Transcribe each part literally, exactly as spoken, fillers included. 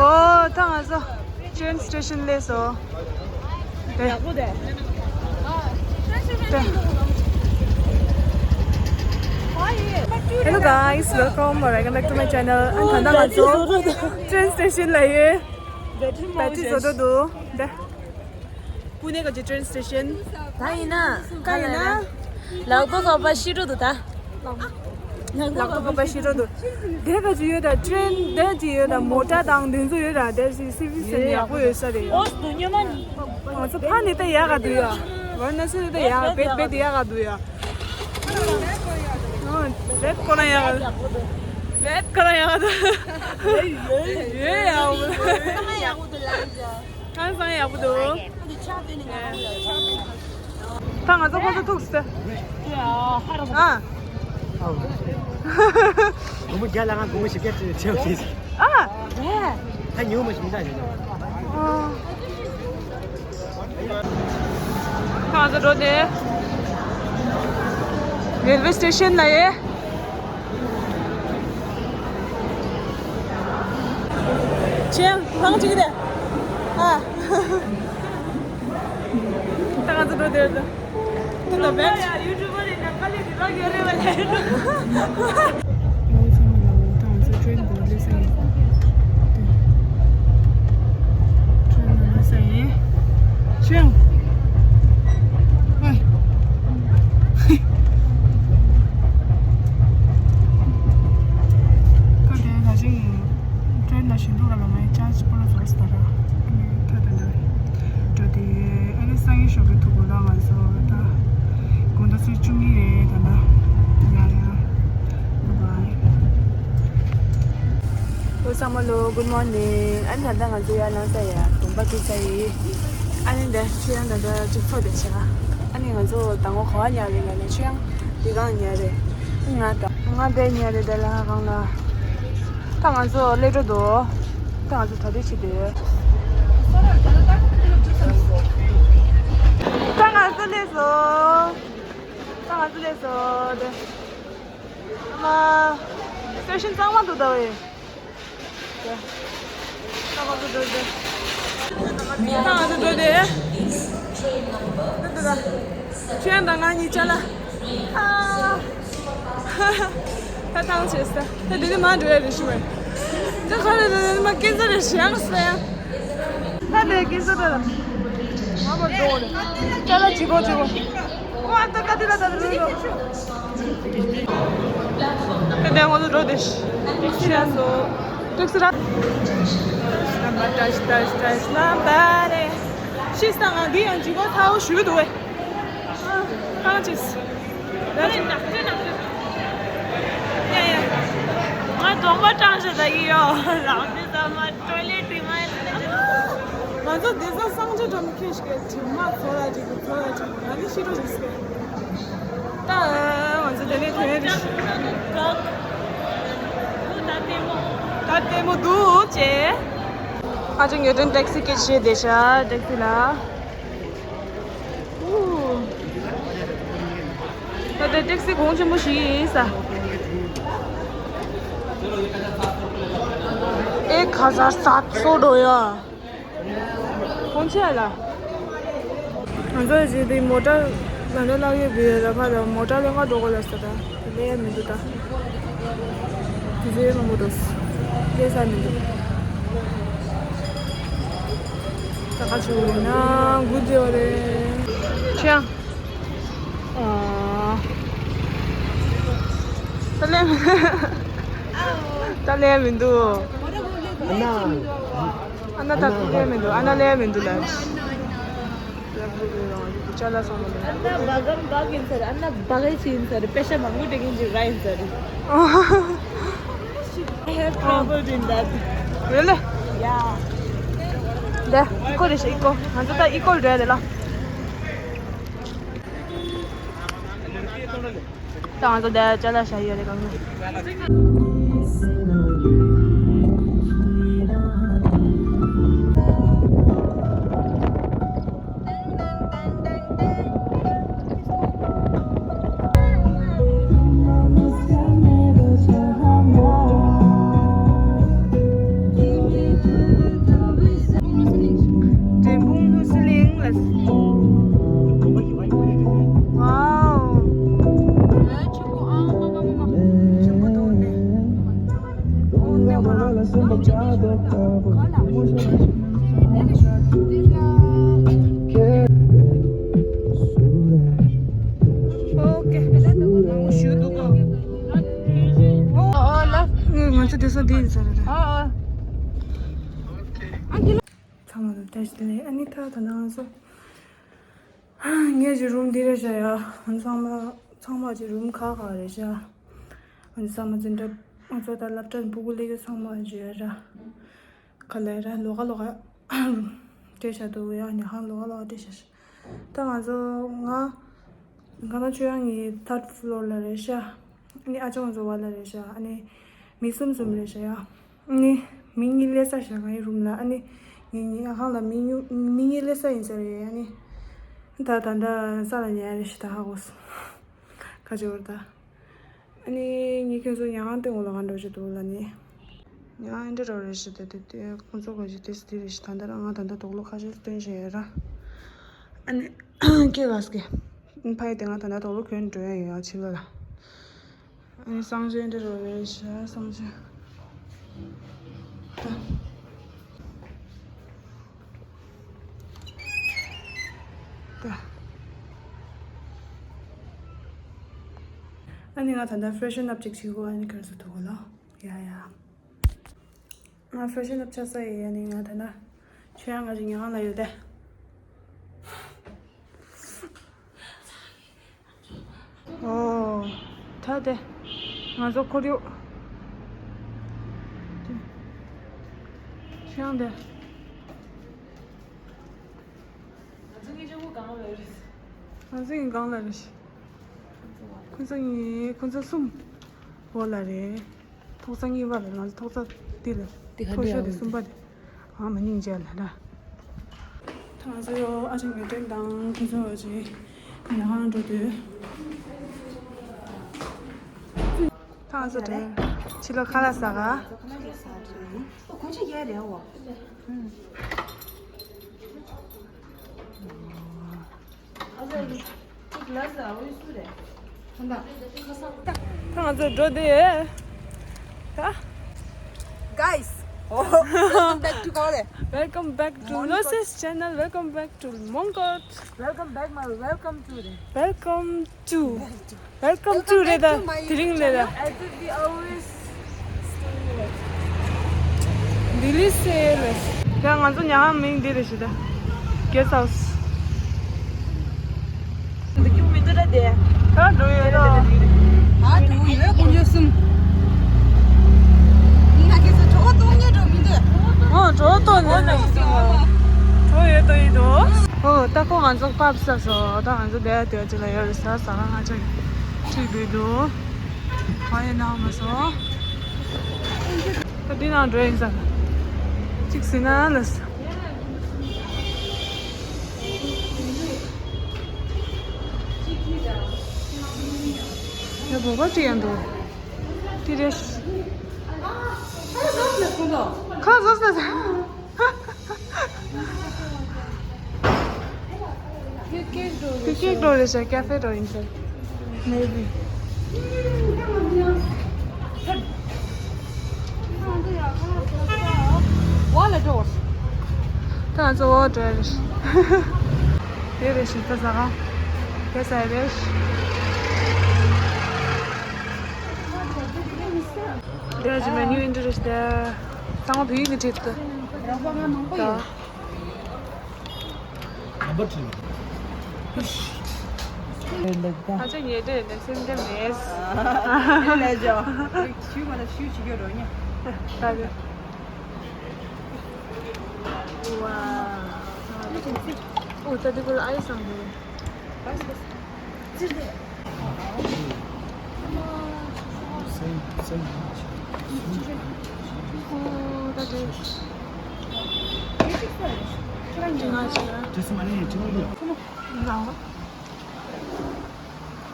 ཨོ་ད་ང་ཚོ་train station སླེབས་སོང་། དེ་ཡག་པོ་དེ། དེ། Hello guys, welcome or welcome back to my channel. ཨ་ད་ལྟ་ང་ཚོ་train station ལ་ཡོད། battery བཟོ་འགྲོ་འདུག་དེ། ཀུ་ནེ་ག་ཅི་train station། ད་ཡིན་ན་ག་ཡིན་ན། ལག་པ་ག་པ་ཤི་འགྲོ་འདུག་ད། ལག་པ་ག་པ་ཤི་འགྲོ་འདུག་དེ་ག་ཅི་ཡོད་ད། train དེ་ཅི་ཡོད་ད། མོ་ཊ་དང་དེ་ཚོ་ཡོད་ད། དེ་སི་སི་བི་སི་ཡག་པོ་ཡོད་ས་རེད། ཨོ་སྡུག་ཉོ་མ། ང་ཚོ་ཕ་ནི་ད་ཡག་ག་འདུག་ཡ། ཝར་ན་སི་ད་ཡག་ག་བེད་བེད་ཡག་ག་འདུག་ཡ། ཨོ་བེད་ཁོ་ན་ཡག་ག་འདུག་བེད་ཁོ་ན་ཡག་ག་འདུག་ཡོད་ཡག་པོ་འདུག་ཡག་པོ་འདུག་ལ་ཡ། ཁང་བཟང་ཡག་པོ་འདུག་ད་ང་ཚོ་ཁོ་ཚོ་ཐུག་སྟེ། ཨ། སྒོར་མོ་བརྒྱ་ལ་ང་སྒོར་མོ་བཞི་བརྒྱ་ཁྲི་ཁྲི་ཁྲི། ཨ། ད་ཉུང་མ་ཞིག་མི་ད་ཞིག་ཨ། ད་ང་ཚོ་འགྲོ་དེ། railway station ལ་ཡེ། ཆེ། ཐང་ཅིག་རེད། ཨ། ད་ང་ཚོ་འགྲོ་དེར་དུ། ཏུ་ད་བེད། ཡུ་ཊུབ་པར་ཡིན་ན་དཀའ་ལས་འདི་དག་ཡོད་རེད་བ་ལས། ཨོ་ཚང་མ་ལ་ད་ང་ཚོ་train འགོ་སླེབས་ས་ཡིན། train ནང་སླེབས་ས་ཡིན། ཆེ། ཨ། ཁ་དེ་ད་ཅིང་train ལ་ཞིག་འདུག་ག་ལ་མ་ཡི་charge པོ་ལ་བཟོ་སྟ་ར། ཨ་ནི་ད་ད་འདྲ་འགྲོ་དེ་ཡོད། ཨ་ནི་སང་ཉིན་ཞོགས་པའི་ཐུག་གོ་ལ་ང་ཚོ་ད་དགོང་དག་ཚོད་བཅུ་གཉིས་རེད་ད་ལ། ཡ་ཡ། bye bye། ཨོ་ཚང་མ་ལོ། good morning། ཨ་ནི་ད་ལྟ་ང་ཚོ་ཡར་ལངས་ས་ཡ་གོམ་པ་ཐུག་ས་ཡིན། ཨ་ནི་འདི་ཆུ་ཡང་ད་ལྟ་གཅིག་ཚོ་བསྡད་ཤག་ཨ་ནི་ང་ཚོ་ཟླ་ངོ་ག་བ་ཉར་རེད་ལ་ནི་ཆུ་ཡང་འདི་གང་ཉར་རེད། ང་ད་ང་བས་ཉར་རེད་ད་ལ་གང་ལ། ད་ང་ཚོ་སླེབས་འགྲོ་འདུག་ད་ང་ཚོ་ད་དུས་ཕྱི་དེ། ད་ང་ཚོ་སླེབས་སོང་། ད་ང་ཚོ་སླེབས་སོང་དེ། ཨ་མ། སི་ཊེ་ཤན་གཙང་མ་འདུག་ད་བས། ད་ང་ཚོ་འགྲོ་དེ། ད་ང་ཚོ་འགྲོ་དེ། ད་ད་ད། ཁྱོད་དང་ང་གཉིས་ཅ་ལག་ཨ། ད་ཐང་ཆད་ས། ད་དེ་ནི་མ་འགྲོ་ཡ་རེད་ཤི་བས། ད་ག་རེ་རེད་མ་སྐད་ཆ་རེད་ཤི་ཡང་ས་ཡ། ད་དེ་སྐད་ཆ་ད་ད། ང་མ་འགྲོ་རེད། ཅ་ལག་བྱེད་གོ་བྱེད་གོ། ཁོ་ཨ་ད་ག་དེ་ལ་ད་དེ་རེད། ད་དེ་ང་ཚོ་འགྲོ་དེ་ཤི་ཡ་སོ། ཏོག་ཙི་ར། ཤི་ས་ང་འདི་ཡང་བྱེད་གོ་ཚ་བོ་ཞུ་གི་འདུག་བས། ཨ། ཐང་ཆད། ཡ་ཡ། ང་གདོང་པ་སྐྲངས་ཤག་ད་ཡི་ཡོ། རང་དེ་ཚང་མ་ཊོའི་ལེཊ་དྲི་མ་ཡིན་ན། ང་ཚོ་དེ་ཚོ་གསང་ཆེན་འགྲོ་མི་ཁྱོད་ཞིག་གི་དྲི་མ་ཚོ་ལ་དྲི་གི་ཚོ་ལ་དྲི་གི་ང་ནི་ཤི་འགྲོ་ཞིག་ཟེར། ད་ང་ཚོ་དེ་ནས་དེ་ནས་དྲི། ད་ལྟད་མོ་འདུག་ཅེ། ཨ་ཅག་ཉོ་དོན་ཊེག་སི་སྐད་ཆ་བཤད་བསྡད་ཤག་ཊེག་སི་ལ། ད་ལྟ་ཊེག་སི་གོང་ཆེན་པོ་ཞིག་ཡིན་ས། एक हज़ार सात सौ འགྲོ་ཡ། གོང་ཆེ་ལ། ང་ཚོ་ཞིག་དེ་མོ་ཊ་ལ་འདྲ་ལག་ཡོད་པའི་ར་ཕ་ལ་མོ་ཊ་ལེན་ག་འགྲོ་དགོས་ལ་ས་ད་ལས་མི་འདུག་ད། དེ་ཚོའི་མང་པོ་འདུག་ལས་ས་མི་འདུག་ད་ག་ཆུ་ཡིན་ན་དགུ་རྒྱུ་རེད། ཆེ་ཡང་། ཨ། ད་ལས་མི། ད་ལས་མི་འདུག་ཨ་ན། ཨ་ན་ད་ལས་མི་འདུག་ཨ་ན་ལས་མི་འདུག་ལ། ཅ་ལག་ཚང་མ་ལ། ཨ་ན་བ་གམ་བག་ཡིན་ས་རེད། ཨ་ན་བག་ཡིན་ས་རེད། པེ་ཤ་མང་པོ་སྤྲད་མཁན་ཅིག་ར་ཡིན་ས་རེད། I have trouble in that. Really? Yeah. ད་ཨི་ཀོ་རེད་ཤག་ཨི་ཀོ། ང་ཚོ་ད་ཨི་ཀོ་རེད་ལ། ད་ང་ཚོ་ད་ཅ་ལག་ཤ་ཡི་ཡ་རེད་གང་ན། ང་ཚོ་དེ་སོ་དེ་ཡིན་ས་རེད། ཚང་མ་ལ་བཀྲ་ཤིས་བདེ་ལེགས། ཨ་ནི་ད་ད་ནང་སོ། ངས་ཀྱི་རུམ་འདི་རེད་ཤག་ཡ། ཚང་མ་ཚང་མ་ཀྱི་རུམ་ཁག་ཁག་རེད་ཤག་ཚང་མ་འཛིན་གྲྭ་ང་ཚོ་ད་སློབ་གྲྭར་ཕྲུ་གུ་སླེབས་ཡོད། ཚང་མ་ཀྱི་ཡ་ར་ག་ལེ་ར་ལོག་ག་ལོག་ག་སྤྲད་བཞག་འདུག་ཡ། ཉལ་ཁང་ལོག་ག་ལོག་ག་སྤྲད་བཞག་ད་ང་ཚོ་ང་ང་ཚོ་ཆོས་དབྱངས་ཀྱི་ཐར་ཌི་ཕི་ལོར་ལ་རེད་ཤག་ཨ་ནི་ཨ་ཅོ་ང་ཚོ་བ་ལ་རེད་ཤག་ཨ་ནི་མི་གསུམ་གསུམ་རེད་ཤག་ཡ། ཨ་ནི་མི་གཉིས་སླེབས་ས་ཤག་ངའི་རུམ་ལ། ཨ་ནི་ངའི་ཉལ་ཁང་ལ་མི་གཉིས་མི་གཉིས་སླེབས་ས་ཡིན་ས་རེད། ཨ་ནི་ད་ད་ད་ས་ལ་ཉལ་རེད་ཤག་ད་ཧ་གོ་སོང་། ཁ་ཅིག་བར་ད། ཨ་ནི་ངས་ཁྱོད་ཚོ་ཉལ་ཁང་སྟེང་འོག་ལ་གང་འགྲོ་ཅིག་འདུག་ལ་ནི། ཉལ་ཁང་འདི་འདྲ་རེད་ཤག་ད་དེ་དེ་ཁོང་ཚོ་ག་ཅིག་དེ་སི་དེ་རེད་ཤག་ད་ལྟ་རང་ང་ད་ལྟ་དོག་ལོ་ཁ་ཤས་སྟོན་བཞིན་ཡོད་ར། ཨ་ནི་ཁྱེད་ག་སྐད་ཕ་ཡི་དེ་ང་ད་ལྟ་དོག་ལོ་གྱོན་འགྲོ་ཡ་ཡོད་ཡ་ཕྱི་ལོགས་ལ། ཨ་ནི་གསང་སྤྱོད་འདི་རུ་རེད་ཤག་གསང་སྤྱོད། ད། ད། ཨ་ནི་ང་ད་ལྟ་ཕེ་རེ་ཤན་ཨབ་ཅིག་བྱེད་དགོས། ཨ་ནི་གར་སོ་ཐུག་གོ་ལོ། ཡ་ཡ། ང་ཕེ་རེ་ཤན་ཨབ་ཆགས་ས་ཡིན། ཨ་ནི་ང་ད་ལྟ་ཆོས་དབྱངས་ང་ཅིག་ཉལ་ཁང་ལ་ཡོད་དེ། ཨོ། ད་དེ། ང་ཚོ་ཁོར་ཡུག་ཆོས་དབྱངས་དེ། ང་ཚོ་གཉིས་ཆུང་ངུ་གང་ལ་རེད། ང་ཚོ་གཉིས་གང་ལ་རེད། ཁོ་ཚོ་གཉིས་ཁོ་ཚོ་གསུམ། འོ་ལ་རེད། ཐོག་ས་གཉིས་པ་རེད། ང་ཚོ་ཐོག་ས་འདི་ལ། འདི་ག་འདི་ཡང་འདི། གསུམ་པ་དེ། ཨ་མ་སྙིང་རྗེ་ལ་ལ། ད་ང་ཚོ་ཨ་ཅག་ངེས་དོན་དང་ཁོ་ཚོ་ཨ་ཅག་ཉལ་ཁང་འགྲོ་དུས། ད་ང་ཚོ་དེ་ཕྱི་ལོགས་ཁ་ལག་ཟ་ག་ཁོ་ཅི་ཡ་རེད་འོ། ད་ང་ཚོ་འགྲོ་དུས། ད། Guys, welcome back to Kale. Welcome back to Losis channel. Welcome back to Mongkot. Welcome back, my welcome to the welcome to welcome to རེད་ད། དེ་རིང་ལས་ད། As if we always delicious. ཡང་ང་ཚོ་ཉལ་ཁང་མིང་འདི་རེད་ཤི་ད། Guest house. འདི་ཁྱུག་མི་འདུག་ད་དེ། ད་འགྲོ་ཡོད་ད། ཨ་འགྲོ་ཡོད་ཀུན་ཡོད་གསུམ། ང་ཁྱེད་ཚོ་གྲོགས་གཏོང་ཉེ་འགྲོ་མི་འདུག་ཨོ་གྲོགས་གཏོང་ཉེ་འགྲོ་ཡོད་ད་ཡིན་འདུག་ཨོ་ད་ཁོ་ང་ཚོ་པབ་ས་སོ་ད་ང་ཚོ་བསྡད་དེ་ཅི་ལ་ཡོད་རེད་ཟ་ཟ་ཁང་ང་ཅག་ཁྲིད་དགོས་འདུག་ཁ་ཡེ་ནང་མ་སོང་། ད་འདི་ནང་འགྲོ་ཡིན་ས། གཅིག་ཟིན་ན་ལ་ས། ཡ་བོ་བ་ཅི་ཡང་འདུག་དེ་རེད། ཁ་ཟོས་ན་ས། ཁེག་འགྲོ་རེད་ཤག་ཀ་ཧྥེ་འགྲོ་ཡིན་ཤག Maybe. What a door. ད་ང་ཚོ་འོག་འགྲོ་རེད། དེ་རེད་ཤག་ད་ཟ་ཁང་དེ་ཟ་རེད། དེ་རེད་ཤག་མེ་ནིའུ་འདི་རེད་ཤག་ཚང་མ་བོད་ཡིག་གིས་བྲིས་འདུག་ད། ཨ་ཅག་ཉལ་འདྲ་ནས་སེམས་ཁྲལ་མེད། ལས་ཇོ། ཤུ་མ་ལ་ཤུ་ཅི་གྱོ་རོ་ཉ། ད་གི། ཝ། ཨོ་ད་དེ་ཁོ་ལ་ཨའི་སང་དེ། ཙིར་དེ། ང་ཚོ་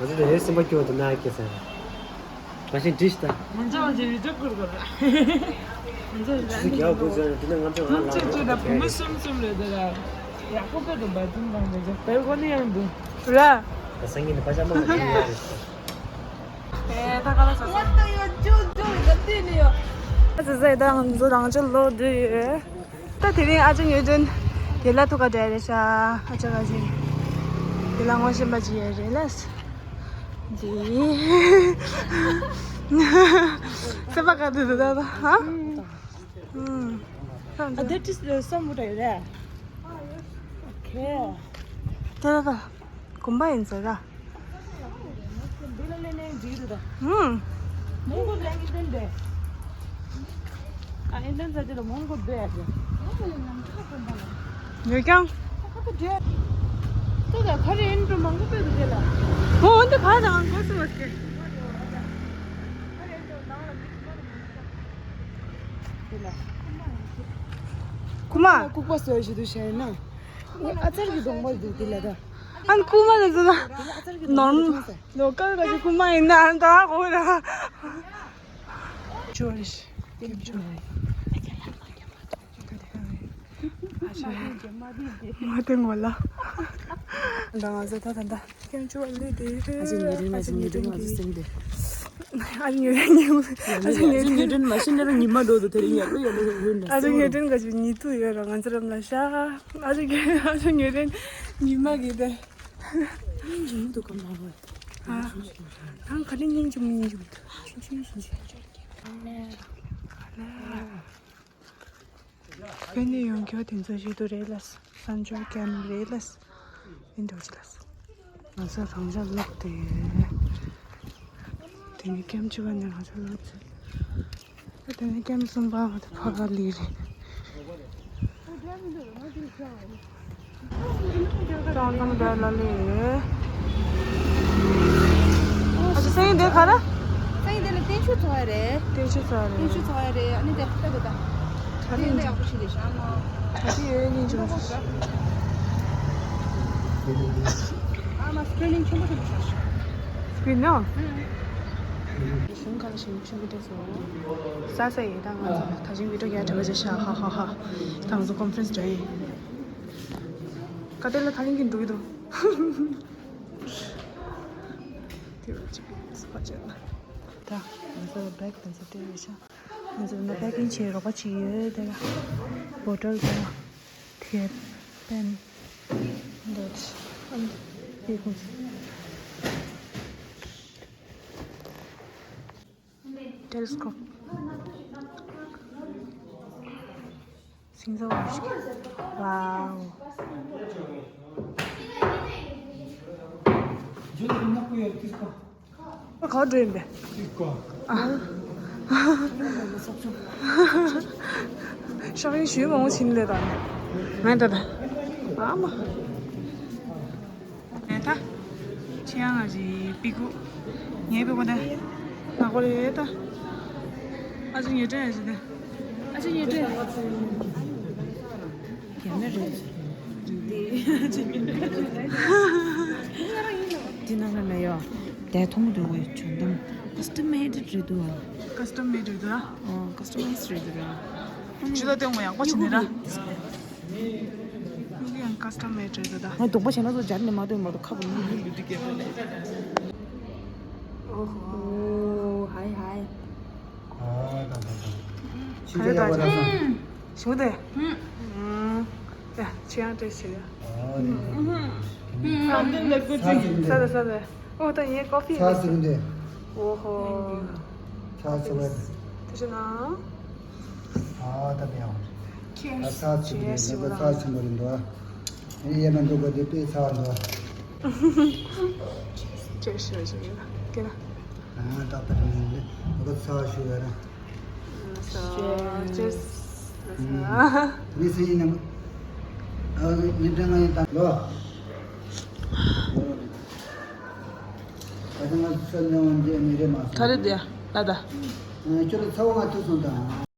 ལས་སེམས་པ་སྐྱོ་བ་དེ་ན་སྐྱེ་ས་རེད། མ་གཞི་འདྲི་ཤི་ད། ང་ཚོ་ང་ཚོ་རི་ཏོག་ཁུར་དགོས་ར། ང་ཚོ་རི་ཏོག་ཁུར་དགོས་ར། འདི་ན་ང་ཚོ་ང་ཚོ་ཅི་ད་བུ་མོ་གསུམ་གསུམ་རེད་དེ་ར། ཡག་པོ་དཔེ་འདུག་བ་ཙུམ་དང་དེ་ཚོ་བལ་གོ་ནི་ཡང་འདུག་ར། ད་སང་ཉིན་ནི་པ་ཅག་མང་ང་ཡོད་རེད། ཨེ་ད་ག་ལ་ས་ས། What do you do? Do you continue? ཨ་ཙི་ཙི། ད་ང་ཚོ་རང་ཅག་ལོག་བསྡད་ཡོད། ད་དེ་རིང་ཨ་ཅག་ཉི་སྒྲོན་དེ་ལ་ཐུག་ག་འདྲ་རེད་ཤག་ཨ་ཅག་ཨ་ཅག་དེ་ལ་ངོ་ཤེས་པ་ཅིག་ཡོད་རེད་ལ། འདི་སེམས་པ་ག་དུས་འདུག་ད་ད་ཧ། ཨ་འདི་ཏིས་སམ་བུ་ཏ་ཡོད་རེད། ཨོ་ཁེ། ད་ད་ད། དགོན་པ་ཡིན་ཟེར་ར། འདི་ལ་ལེན་ནས་འཇིགས་འདུག་ད། ཧུམ། མོང་གོ་ལེན་གྱི་ལེན་དེ། ཨ་ཨེ་ལེན་ས་དེ་ལ་མོང་གོ་བེ་ཨ་ཅེ། ཡོད་ཀྱང་། ད་ད་ད་ད་ག་རེ་ཡིན་འགྲོ་མང་པོ་བེ་འདུག་དེ་ལ། ཨོ་འདི་ག་རང་གོ་སི་མ་སྐྱེ། དེ་ལ། ཁུ་མ། ལྐུགས་པ་བཟོས་ཞིག་འདུག་བཤད་ན། ཨ་ཙར་གྱི་གདོང་པ་འདུག་དེ་ལ་ད། ཨན་ཁུ་མ་ལ་ཟེར་ན། ནོར་ལོ་ཀལ་ག་ཅིག་ཁུ་མ་ཡིན་ན་ཨན་ད་གོ་ར། ཅོ་རེ་ཤི་ཀེམ་ཅོ་རེ། མ་དེ་ངོ་ལ། ད་ང་ཚོ་ད་ད་ད་ཀེམ་ཅོ་ལི་དེ་རེད། ཨ་ཅེ་ཉི་རིན་མ་ཅེ་ཉི་རིན་མ་ཅེ་སེང་དེ། ཨ་ཉི་རིན་ཉི་ཨ་ཅེ་ཉི་རིན་མ་ཤི་ན་ར་ཉི་མ་འགྲོ་དུ་དེ་རིང་ཡག་པོ་ཡོད་ལ་ཡོད་ལ། ཨ་ཅེ་ཉི་རིན་ག་ཅིག་ཉི་དུ་ཡོད་ར་ང་ཚོ་རམ་ལ་ཤ། ཨ་ཅེ་ཨ་ཅེ་ཉི་རིན་ཉི་མ་གི་དེ། སྙིང་རྗེ་མི་འདུག་གམ་ལ་ཧོ། ཨ། ད་ག་ནས་སྙིང་རྗེ་མི་སྙིང་རྗེ་མི་འདུག་ཤིང་ཤིང་ཤིང་ཤིང་། ཕན་ནས་ཡོང་རྒྱུ་དེ་ཚོ་ཞིག་ཏུ་རེད་ལ། གསར་འབྱོར་ཀེམ་རེད་ལ། ཨིན་འགྲོ་ཅི་ལ། ང་ཚོ་རང་ཅག་ལོག་དེ། དེ་ནས་ཀེམ་བཅུ་པ་ནས་ང་ཚོ་ལོག་ཚུལ། དེ་ནས་ཀེམ་གསུམ་པ་ང་ཚོ་ཕ་ག་ལི་རེད། ཀྲང་ཀྲང་རྒྱ་ལ་ལས། ཨ་ཅེ་སེང་དེ་ག་ར། སེང་དེ་ལ་བསྟན་ཆོས་ཚོ་བ་རེད། བསྟན་ཆོས་ཚོ་བ་རེད། བསྟན་ཆོས་ཚོ་བ་རེད། ཨ་ནི་དེ་ལྟ་དེ་ད། དེ་ནས་ཡག་པོ་ཞིག་རེད་ཤག་ཨ་མ། ད་དེ་ཡོད་སྙིང་རྗེ་མོ་ཞིག་རེད། ཨ་མ་སི་ཀྲིན་ཆེན་པོ་ཆེན་པོ་ཞིག་རེད། སི་ཀྲིན་ནོ། གཞུང་ཁག་ཞིག་ཆེན་པོ་དེ་ཚོ། ས་ས་ཡི་ད་ང་ཚོ་ད་ཞིང་བི་ཌི་ཡོ་རྒྱག་གྲབས་བྱེད་ཤག་ཧ་ཧ་ཧ། ད་ང་ཚོ་ཀོན་ཕ་རེན་སི་འགྲོ་ཡིན། ཀ་ཏེ་ལ་ཐང་གིན་འགྲོ་གི་འདུག་དེ་བ་ཅིག་སྤ་ཅན་ལ། ད་ང་ཚོ་བེག་དེ་ཚོ་སྤྲད་ཡོད་ཤག་ང་ཚོ་ནི་པེ་ཀིང་བྱེད་རོགས་པ་བྱེད་ཡོད་དེ་ལ། བོ་ཊལ་དང་ཐེབ་པེན་འདོད་ཨན་པེ་ཀིང་ཏེ་ལེ་སི་ཀོབ། སིང་ས་བ་ཞིག་ཝའོ། ག་འགྲོ་ཡིན་པས། ཤག་ཡིན་ཞུས་མང་པོ་ཕྱིན་ལས་དང་། ང་ད་ད། ཨ་མ། ཨེ་ད། ཆེ་ཡང་ང་ཞིག་པི་ཀུ། ངའི་པི་ཀུ་ད། ང་ཀོ་རེ་ད། ཨ་ཅེ་ཉེ་དྲན་ཨ་ཅེ་ད། ཨ་ཅེ་ཉེ་དྲན། རྒན་མེད་རེད། འདི་ནང་ལ་ལ་ཡོད། དེ་མཐོང་གི་འདུག་གས། ཇོ་འདམ་ཀ་སི་ཊམ་མེ་ཌི་རེད་འདུག་ཨ། ཀ་སི་ཊམ་མེ་ཌི་རེད་འདུག་ཨ། ཨོ་ཀ་སི་ཊ་མའི་ཛི་རེད་འདུག་ཨ། ཇུ་ད་དེ་ངོ་ཡག་པོ་བྱས་ནས་ར། ཡང་ཀ་སི་ཊམ་མེ་ཌི་རེད་འདུག་ད། ང་གདོང་པ་བྱས་ན་ཚོ་སྦྱར་ནས་མ་ཐོན་མ་གཏོགས་ཁ་བུ་ལུ་ལུ་ལུ་དུ་སྐྱེས་པ་ལས། ཨོ་ཧོ། ཧའི་ཧའི། ཨ་ད་ད་ད། ག་རེ་ད། ཞིང་པ་དེ། ཨུམ། ཡ་ཆེ་ཡང་བཀྲ་ཤིས་བདེ་ལེགས། ཨོ་ད་ཡའི་ཀོ་ཕི་ཚ་ཟིན་ཏེ། ཨོ་ཧོ། ཚ་ཟིན་པ། དེ་ཤེས་ན། ཨ་ད་བེའོ། ཁྱེད་ཨ་ཚ་ཟིན་པ་རེད་འདུག་ཚ་ཟིན་པ་རེད་འདུག་ཨ་ཡེ་མ་འདུག་ག་དེ་དཔེ་ཚ་འདུག་ཅེས་ཞུ་ཞུ་ཡོད་ཀྱེ་ལ། ཨ་ད་པ་རེད་འདུག་ཚ་ཞུ་ཡོད་ན། ཅེས། མི་སེ་ཡིན་ནམ། ཨ་ཉིན་དྲན་ང་ཡིན་དང་ལོ། ད་ང་ཚོ་ནང་འདི་མི་རེད་མ་སོང་། ག་རེ་འདི་ཡ་ད་ད། ཁྱོད་ཚ་བོ་ང་ཐུག་སོང་དང་།